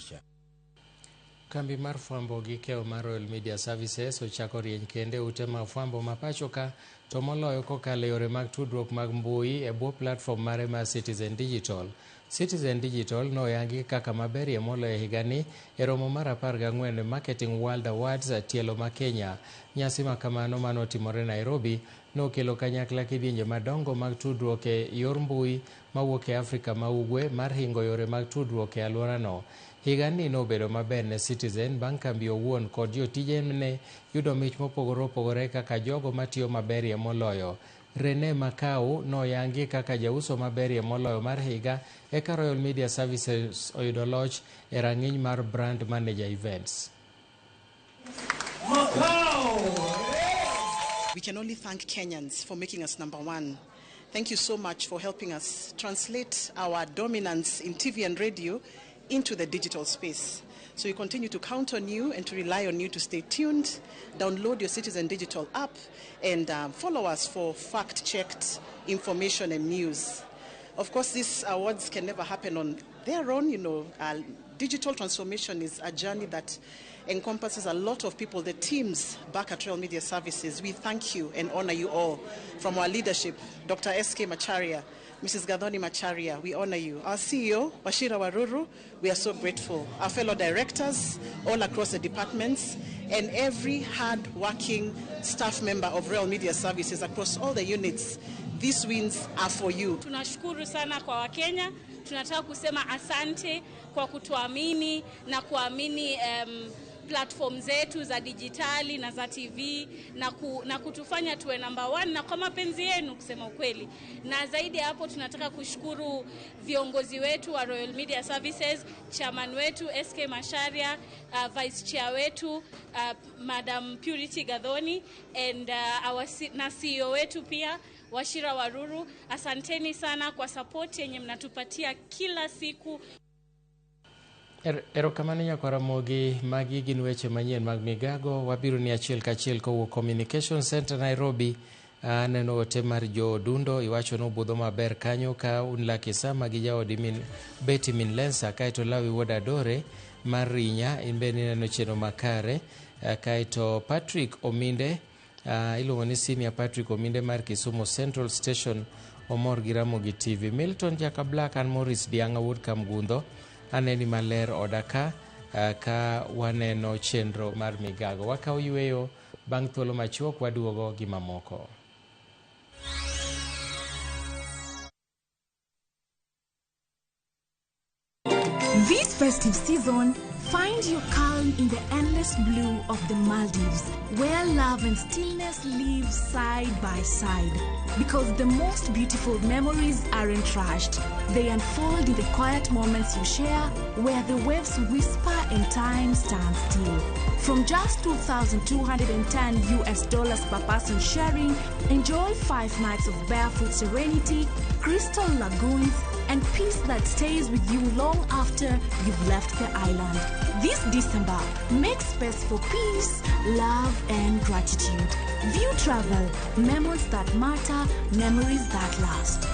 cha. Kambi mar fwambo gi keyo mar Royal Media Services ochako rieny kendo e ute mag fwambo ma pacho ka to moloyo kokalo e yore mag tudruok mag mbui e bwo platform mare mar Citizen Digital. Citizen Digital noyangi kaka maberie moloyo e higani e romo mar 14 Marketing World Awards tielo ma Kenya. Nyasi ma kamano manotimore Nairobi nokelo kanyakla kidienje madongo mag tudruok e yor mbui mawuok e Afrika ma Ugwe mar hingo yore mag tudruok e alworano. Higani nobedo maber ne Citizen bang' kambi owuon kod jotijene yudo mich mopogore opogore kaka jogo matiyo maberie moloyo. Rene Makau noyangi kaka jauso maberie moloyo mar higa eka Royal Media Services oyudo loch e rang'iny mar Brand Manager Events. We can only thank Kenyans for making us number one. Thank you so much for helping us translate our dominance in TV and radio into the digital space. So we continue to count on you and to rely on you to stay tuned, download your Citizen Digital app, and follow us for fact-checked information and news. Of course, these awards can never happen on their own. You know, digital transformation is a journey that encompasses a lot of people, the teams back at Royal Media Services. We thank you and honor you all. From our leadership, Dr. S.K. Macharia, Mrs. Gathoni Macharia, we honor you. Our CEO, Wachira Waruru, we are so grateful. Our fellow directors all across the departments, and every hard-working staff member of Royal Media Services across all the units, these wins are for you. Tunashukuru sana kwa Wakenya, tunataka kusema asante kwa kutuamini na kuamini platform zetu za dijitali na za TV na kutufanya tuwe number 1 na kwa mapenzi yenu kusema ukweli. Na zaidi hapo tunataka kushukuru viongozi wetu wa Royal Media Services, chairman wetu SK Macharia, vice chair wetu Madam Purity Gathoni, and our na CEO wetu pia Wachira Waruru. Asanteni sana kwa support yenye mnatupatia kila siku. Erokamano nyakwaramogi, magi gin weche manyien mag migago. Wabiro ni achiel kachiel kowuok Communication Center Nairobi. Aneno ote mar Jo Odundo, iwacho nobudho maber kanyo ka un Lucky Sama gi jaodi min Betty min Lensa, kaeto Lawi wuod Adore mar Rinya, in bende ineno chenro makare. Kaeto Patrick Ominde, iluongo ni Senior Patrick Ominde mar Kisumu Central Station, omor gi Ramogi TV. Milton Jaka Black and Morris Dianga wuod Kamgundho, aneni maler oda ka, ka waneno chenro mar migago. Wakawo yweyo bang' thuolo machuok, waduogo gi mamoko. This festive season, find your calm in the endless blue of the Maldives, where love and stillness live side by side. Because the most beautiful memories aren't rushed. They unfold in the quiet moments you share, where the waves whisper and time stands still. From just $2,210 per person sharing, enjoy 5 nights of barefoot serenity, crystal lagoons, and peace that stays with you long after you've left the island. This December, make space for peace, love, and gratitude. View Travel, memories that matter, memories that last.